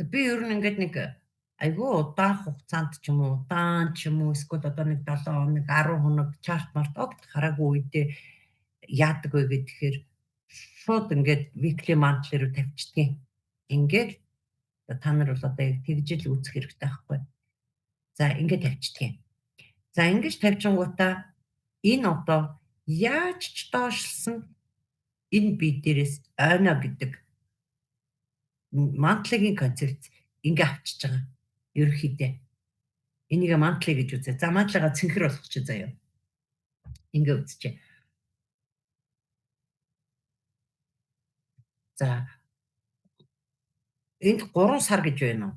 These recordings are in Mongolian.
Би ер нь ингээд нэг айгүй удаан хугацаанд ч юм уу, удаан ч юм уу эсвэл одоо нэг 7 хоног, 10 хоног chart март огт хараагүй үедээ яадаг вэ гэхээр шууд ингээд weekly, monthly руу тавьчихдгийн. Ингээд та нар бол одоо яг тэгжил үзэх хэрэгтэй байхгүй. За, ингээд тавьчихдгийн. За, ингэж тавьчингуудаа энэ одоо яаж ч доошлсон энэ бие дээрээс ойно гэдэг monthly-гийн концепц ингээ авчиж байгаа. Ерөнхийдөө. Энийг monthly гэж үзээ. За, monthly-га цэнхэр болгочих заяа. Ингээ үзчихэ. За, энд 3 сар гэж байна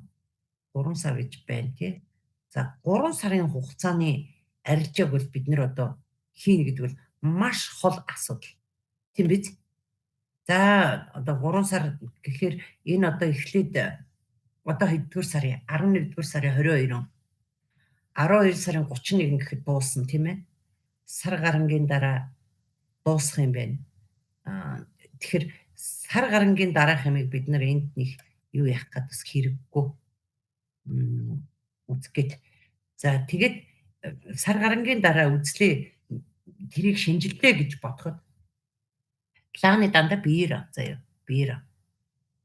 уу? 3 сар гэж байна, тий. За, 3 сарын хугацааны арилжааг бол бид нэр одоо хийнэ гэдэг бол маш хол асуудал. Тийм биз? За, одоо 3 сар гэхээр энэ одоо эхлээд одоо хэддүгээр сарын, 11-р сарын 22, 12 сарын 31 гэхэд дуусна, тийм ээ. Сар гарангийн дараа дуусах юм байна. Тэгэхээр сар гарангийн дараах юмыг бид нар энд нэг юу яах гээд бас хэрэггүй үзэх гээд. За, тэгээд сар гарангийн дараа үзлээ, тэрийг шинжиллээ гэж бодоход лааны дандаа биеэр заяа, биеэр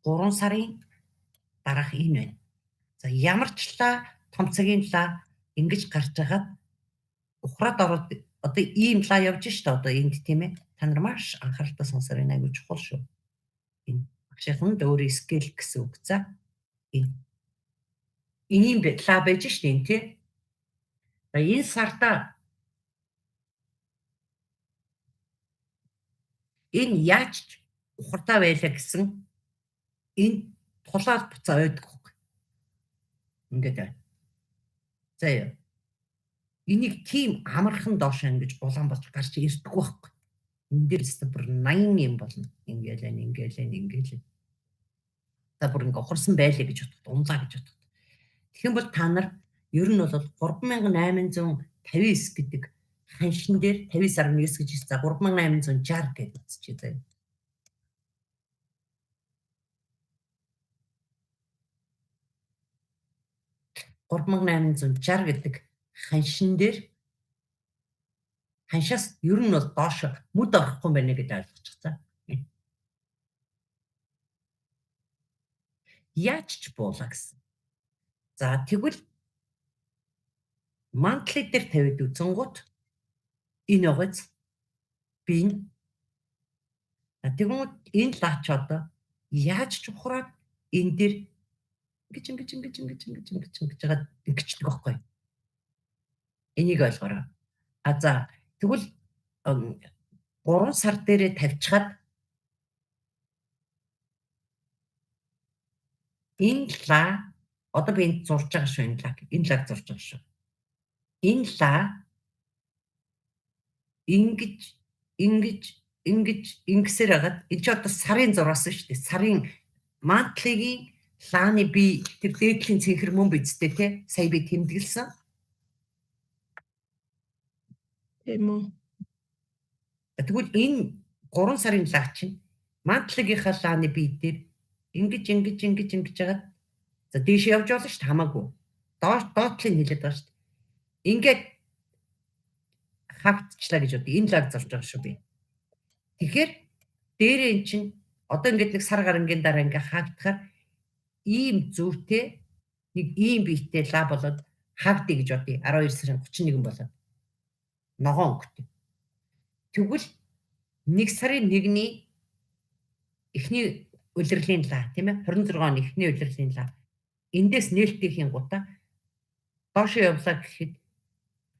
3 сарын дараах энэ байна. За, ямар ч лаа, том цагийн лаа ингэж гарч агаад ухраад ороод одоо ийм лаа явж штэ одоо энд, тийм ээ. Та нар маш анхааралтай сонсоор, энэ аягүй чухал шүү. Энэ багшийнхан өөр scale гэсэн үг. За, энэ ийм лаа байж штэ энэ, тий. За, энэ сарда энэ яаж ч ухардаа байлаа гэсэн энэ тулаад буцаа ойдог хөөх. Ингээд байна. За яа. Энийг тийм амархан доош ингэж улаан болж гарч ирдэггүй байхгүй. Энэ дээр өстө бүр 80 юм болно. Ингээл ингээл ингээл. За, бүр ингээ ухарсан байлаа гэж бодоход, унлаа гэж бодоход. Тэгэх юм бол та нар ер нь бол 3859 гэдэг ханшин дээр 59.9 гэж хэлсэн. За, 3860 гэж үзчихье заяа. 3860 гэдэг ханшин дээр, ханшаас ер нь бол доош мүд орохгүй байна гэдээ ойлгочих за. Яаж ч буулаа гэсэн. За, тэгвэл monthly дээр тавиад үзэнгүүт энэ байгааз би энэ. Тэгвэл энэ лаач одоо яаж ч ухраад энэ дээр ингэж ингэж ингэж ингэж ингэж ингэж ингэж жагаад ингэчдэг байхгүй. Энийг ойлгоорой. А за, тэгвэл 3 сар дээрээ тавьчихад энэ лаа одоо би энд зурж байгаа шүү, энэ лаг. Энэ лаг зурж байгаа шүү. Энэ лаа ингэж ингэж ингэж ингэсээр хагаад энэ чи одоо сарын зураас шүү дээ. Сарын monthly-гийн лааны би тэр дээдлийн цэнхэр мөн биз дээ, тий? Сая би тэмдэглэсэн. Тийм үү. Тэгвэл энэ 3 сарын лаа чинь monthly-гийнхаа лааны бие дээр ингэж ингэж ингэж ингэж жагаад, за, дээш явж болно шүү дээ, хамаагүй. Доош доотлыг хэлээд байгаа шүү дээ. Ингээд хаагдчихлаа гэж бодъё. Энэ лааг зурж байгаа шүү би. Тэгэхээр дээрээ эн чинь одоо ингээд нэг сар гарангийн дараа ингээ хаагдахаар ийм зүйтэй нэг ийм биетэй лаа болоод хаагдъя гэж бодъё. 12 сарын 31 болоод ногоон өнгөтэй. Тэгвэл 1 сарын 1-ний эхний улирлын лаа, тийм ээ, 26 оны эхний улирлын лаа эндээс нээлттэйхийн гутаа доошоо явлаа гэхэд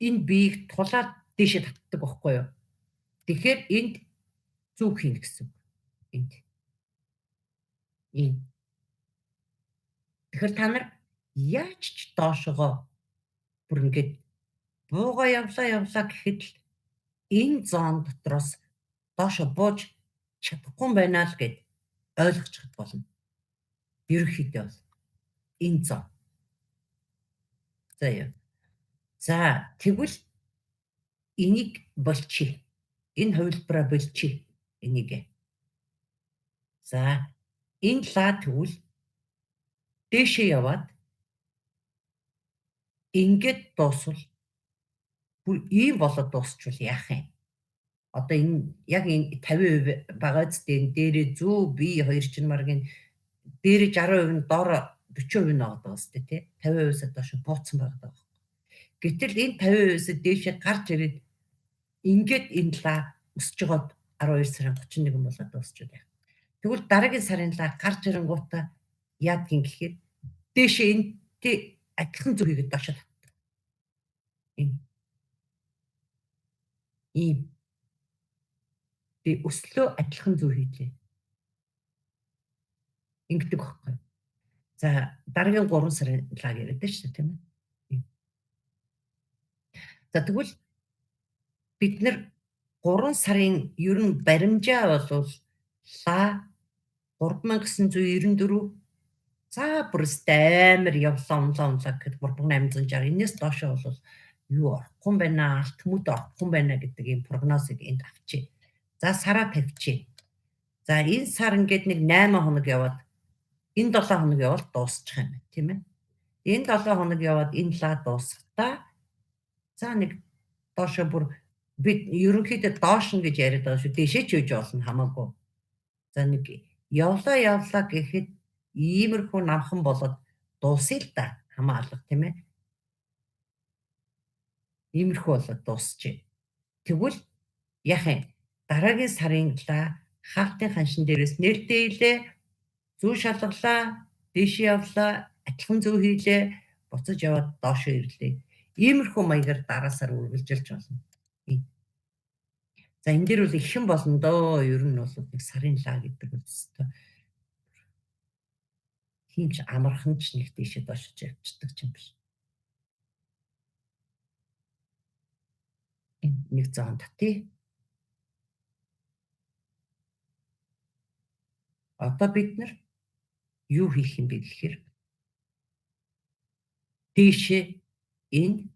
энэ биеийг тулаад дээшээ татдаг байхгүй юу? Тэгэхээр энд зүг хийнэ гэсэн үг. Энд. Энэ. Тэгэхээр та нар яаж ч доошогоо бүр ингээд буугаа явлаа явлаа гэхэд л энэ zone дотроос доошо бууж чадахгүй юм байна л гэд ойлгочих болно. Ерөнхийдөө бол энэ zone. За яа. За, тэгвэл энийг болчих. Энэ хувилбараа болчих энийг. За, энэ лаа тэгвэл Дээшээ яваад ингээд дуусвал бүр ийм болоод дуусчвал яах юм? Одоо энэ яг энэ 50% байгаа зү энэ дээрээ зүү би хоёр чинь маргийн дээрээ 60% нь доор 40% нь байгаа зү тий 50%-аас доош бууцсан байгаа байхгүй. Гэтэл энэ 50%-аас дээшээ гарч ирээд ингээд энэ лаа өсөж байгаад 12 сарын 31 болоод дуусчвал яах. Тэгвэл дараагийн сарын лаа гарч ирэнгуутаа яадгийн гэхээр дээшээ энэтэй адилхан зүг хийгээд доошоо татдаг. Энэ ийм би өслөө адилхан зүг хийлээ. Ингэдэг байхгүй. За дараагийн 3 сарын лаг яриад шүү дээ, тийм ээ. За тэгвэл бид нар 3 сарын ер нь баримжаа болвол ла 3994 за бүрстэй амар явлаа унлаа унлаа гэхэд 3860 энэс доошоо бол юу орохгүй юм байна, алт мүд орохгүй юм байна гэдэг ийм прогнозыг энд авчээ. За сараа тавьчихъя. За энэ сар ингээд нэг 8 хоног яваад энэ 7 хоног явбал дуусчих юм байна, тийм ээ. Энэ 7 хоног яваад энэ лаа дуусгахдаа за нэг доошоо бүр бид ерөнхийдөө доош нь гэж яриад байгаа шүү. Дээшээ ч үж болно хамаагүй. За нэг явлаа явлаа гэхэд иймэрхүү намхан болоод дуусъя л да хамаа алга, тийм ээ. Иймэрхүү болоод дуусчээ. Тэгвэл яах юм? Дараагийн сарын лаа хаалтын ханшин дээрээс нээлттэй хийлээ, зүү шалгалаа, дээшээ явлаа, адилхан зүү хийлээ, буцаж яваад доошоо ирлээ. Иймэрхүү маягаар дараа сар үргэлжилж болно. За энэ дээр бол их юм болно доо. Ер нь бол нэг сарын лаа гэдэг бол өстой тийм ч амархан ч нэг дээшээ доошож явчихдаг юм биш. Нэг зоон татъя. Одоо бид нар юу хийх юм бэ гэхээр дээшээ энэ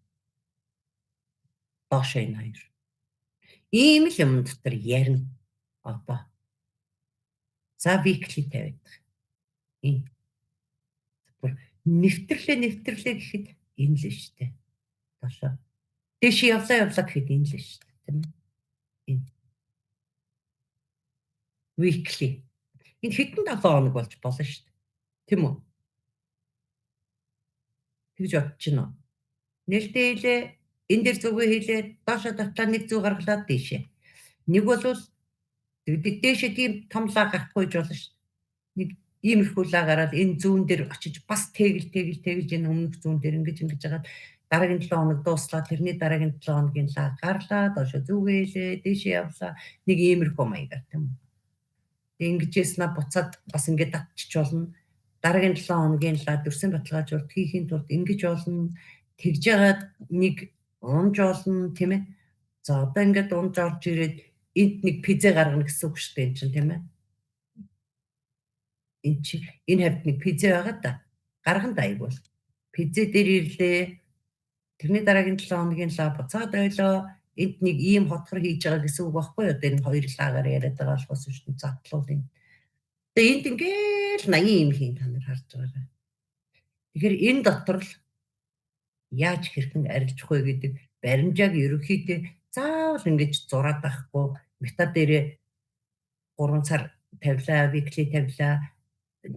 доошоо энэ хоёр. Ийм л юм дотор ярина. Одоо. За weekly тавиад. Энэ бүр нэвтрлээ нэвтрлээ гэхэд энэ л шүү дээ. Доошоо. Дээшээ явлаа явлаа гэхэд энэ л шүү дээ, тийм ээ. Энэ. Weekly. Энэ хэдэн 7 хоног болж болно шүү дээ. Тийм үү? Тэгж бодож байна уу? Нээлттэй хийлээ, энэ дээр зүгээ хийлээ, доошоо татлаа нэг зүг гаргалаа дээшээ. Нэг бол дээшээ тийм том лаа гарахгүй ч болно шүү дээ. Нэг иймэрхүү лаа гараад энэ зүүн дээр очиж бас тэгэл тэгэл тэгэлж энэ өмнөх зүүн дээр ингэж ингэж хагаад дараагийн 7 хоног дууслаа, тэрний дараагийн 7 хоногийн лаа гарлаа, доошоо зүгээ хийлээ, дээшээ явлаа. Нэг иймэрхүү маягаар тийм үү? Ингэж яснаа буцаад бас ингэж татчих болно. Дараагийн 7 хоногийн лаа дүрсэн баталгаажуулалт хийхийн тулд ингэж болно. Тэгж яагаад нэг унж болно, тийм ээ. За одоо ингээд унж орж ирээд энд нэг пизэ гаргана гэсэн үг шүү дээ энэ чинь, тийм ээ. Энэ чи энэ хавьд нэг пизэ байгаа да. Гарган да айгуул. Пизэ дээр ирлээ. Тэрний дараагийн 7 хоногийн лаа буцаад ойлоо. Энд нэг ийм хотхор хийж байгаа гэсэн үг байхгүй юу? Одоо энэ хоёр лагаар яриад байгаа болохоос шүү дээ. Задлуул энэ. Тэгээ энд ингээл 80 юм хийн та нар харж байгаарай. Тэгэхээр энэ дотор л яаж хэрхэн арилжих вэ гэдэг баримжааг ерөнхийдөө заавал ингэж зураад байхгүй мета дээрээ 3 сар тавилаа, weekly тавилаа,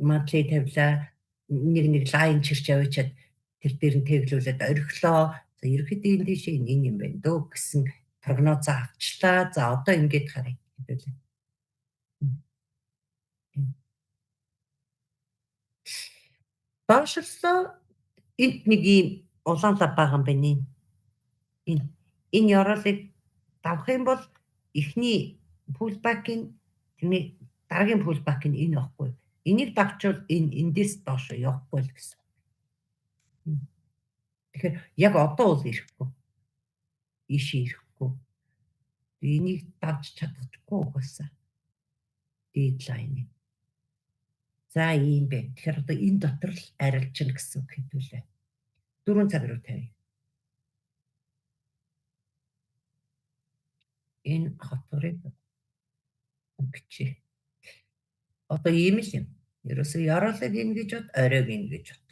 monthly тавилаа, нэг нэг line чирч аваачаад тэр дээр нь тэглүүлээд орхилоо. За ерөнхийдөө энэ тийшээ энэ юм байна дөө гэсэн прогноз авчлаа. За одоо ингэж харъя хэдүүлээ. Доошлоо энд нэг ийм улаан лав байгаа юм байна. Энэ энэ ёроолыг давах юм бол эхний pullback-ийн тэрний дараагийн pullback нь энэ байхгүй. Энийг давчвал энэ эндээс доош явахгүй л гэсэн. Тэгэхээр яг одоо бол ирэхгүй. Ийшээ ирэхгүй. Энийг давж чадахгүй угаасаа. Deadline. За ийм бэ. Тэгэхээр одоо энэ дотор л арилжина гэсэн үг хэдүүлээ. 4 цаг руу тавья. Энэ хотгорыг өнгөчээ. Одоо ийм л юм. Ерөөсөө ёроолыг ингэж бод, оройг ингэж бод.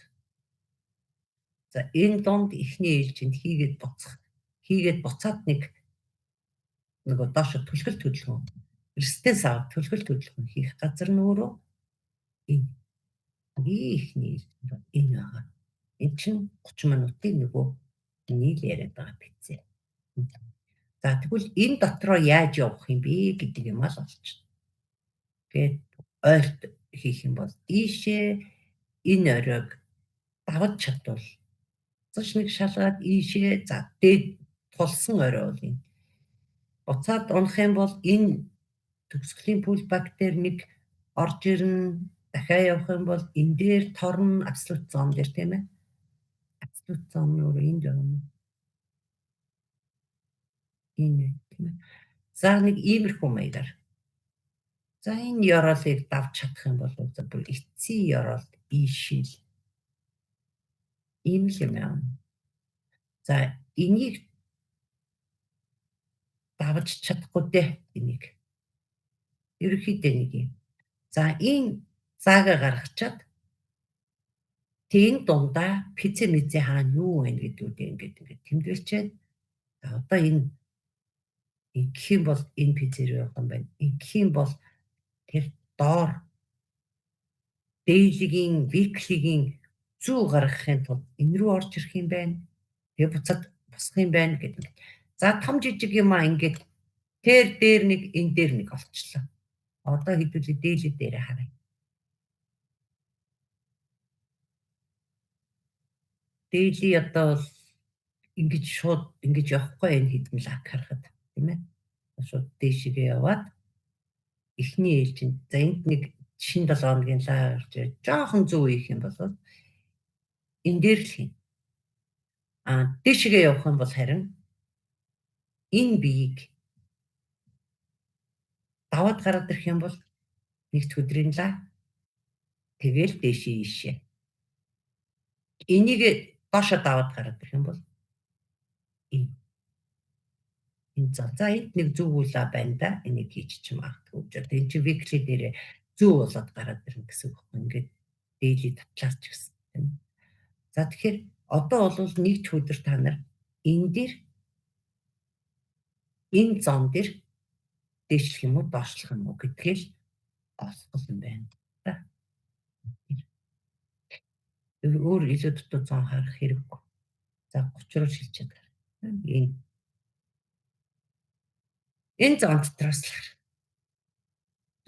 За энэ дунд эхний ээлжинд хийгээд буцах. Хийгээд буцаад нэг нөгөө доошо түлхэл хөдөлгөөн. Эрсдээс аваад түлхэл хөдөлгөөн хийх газар нь өөрөө энэ. Эхний ээлжинд энэ байгаа. Энэ чинь 30 минутын нөгөө нийл яриад байгаа бицээ. За тэгвэл энэ дотроо яаж явах юм бэ гэдэг юм ал олчихно. Тэгээд ойрт хийх юм бол ийшээ энэ оройг давж чадвал заш нэг шалгаад ийшээ за дээд тулсан орой бол энэ. Буцаад унах юм бол энэ төгсгөлийн pullback дээр нэг орж ирнэ. Дахиад явах юм бол энэ дээр торно absolute zone дээр тийм ээ. Absolute zone нь өөрөө энд байгаа юм. Энэ тийм ээ. За нэг иймэрхүү маягаар. За энэ ёроолыг давж чадах юм бол за бүр эцсийн ёроол ийшил. Ийм л юм яа. За энийг давж чадахгүй дээ энийг. Ерөнхийдөө нэг юм. За энэ заагаа гаргачаад тийм дундаа пицца мизээ хаана юу вэ гэдгүүдээ ингээд ингээд тэмдэглэчээд одоо энэ ингэх юм бол энэ пицца руу явах юм байна. Ингэх юм бол тэр доор daily-гийн, weekly-гийн зүү гаргахын тулд энэ рүү орж ирэх юм байна. Тэгээ буцаад босох юм байна гэдэг. За том жижиг юм аа ингээд тэр дээр нэг энэ дээр нэг олчлоо. Одоо хэдүүлээ daily дээрээ харъя. Daily одоо бол ингэж шууд ингэж явахгүй энэ хэдэн лак харахад тийм ээ. Шууд дээшгээ яваад эхний ээлжинд за энд нэг шинэ 7 хоногийн лаа гарч ирээд жоохон зөв хийх юм бол энэ дээр л хийн. А дээшгээ явах юм бол харин энэ биеийг даваад гараад ирэх юм бол нэгд өдрийн лаа тэгэл дээшээ ийшээ. Энийг доошо даваад гараад ирэх юм бол энэ энэ за энд нэг зөв үлаа байна да. Энийг хийж ч магадгүй гэж. Одоо энэ чинь weekly дээрээ зөв болоод гараад ирнэ гэсэн үг байхгүй. Ингээд daily татлаас ч гэсэн тийм. За тэгэхээр одоо бол нэг ч өдөр та нар энэ дээр энэ зон дээр дээшлэх юм уу доошлох юм уу гэдгээл олох юм байна. За. Өөр илүү дутуу зон харах хэрэггүй. За 30 руу шилжээд гар. Энэ зон дотроос л хар.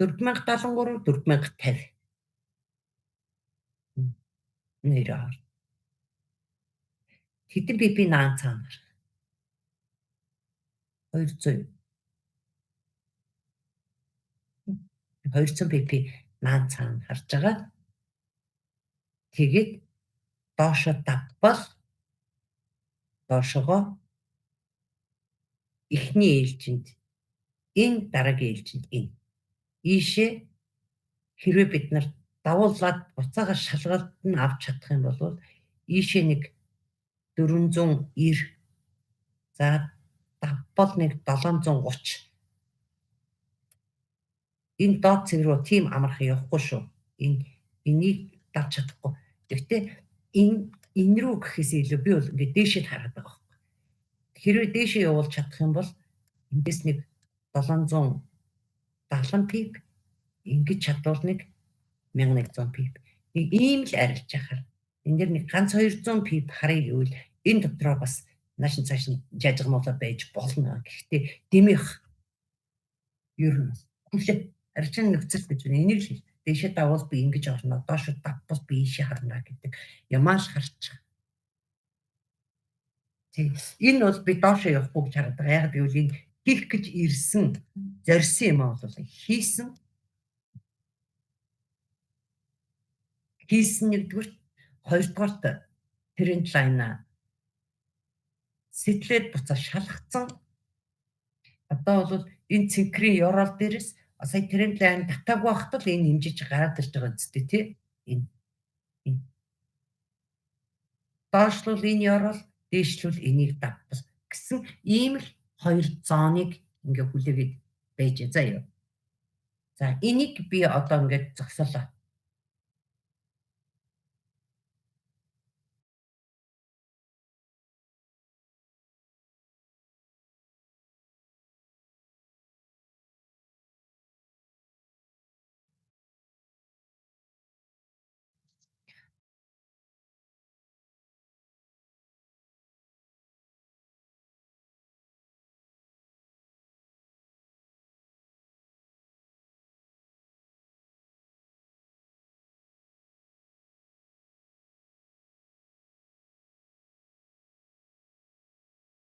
4073 4050. Нэр ор. Хэдэн пп наан цаана гарах. 200. 200 пп наан цаана харж байгаа. Тэгээд доошо давбал доошогоо эхний ээлжинд энэ дараагийн ээлжинд энэ. Ийшээ хэрвээ бид нар давуулаад буцаага шалгалт нь авч чадах юм бол ийшээ нэг 490 за давбал нэг 730 энэ доод цэг рүү тийм амархан явахгүй шүү. Энэ энийг давж чадахгүй. Гэхдээ энэ энэ рүү гэхээс илүү би бол ингээд дээшээ хараад байгаа байхгүй. Хэрвээ дээшээ явуулж чадах юм бол эндээс нэг 770 пип ингэж чадвал нэг 1100 пип. Нэг ийм л арилж яхаар. Энэ дэр нэг ганц 200 пип харъя гэвэл энэ дотроо бас нааш цааш нь жажигнуулаад байж болно. Гэхдээ дэмих ер нь хүлээ арилжааны нөхцөл гэж байна. Энийг л хэл. Дээшээ даввал би ингэж орно, доош давбал би ийшээ харна гэдэг ямаа л харчих. Тий. Энэ бол би доошоо явахгүй гэж хараад байгаа. Яг гэвэл энэ хийх гэж ирсэн, зорьсон юм аа бол хийсэн. Хийсэн нэгдүгээр, хоёрдугаарт тренд лайнаа сэтлээд буцаа шалгацсан. Одоо бол энэ цэнхрийн ёроол дээрээс сая тренд лайн татаагүй байхад л энэ хэмжиж гараад ирж байгаа үстэй тий. Энэ энэ доошлуул энэ ёроол, дээшлүүл энийг давбал гэсэн ийм л хоёр зооныг ингээ хүлээгээд байж заяа. За энийг би одоо ингээд зогсоолоо.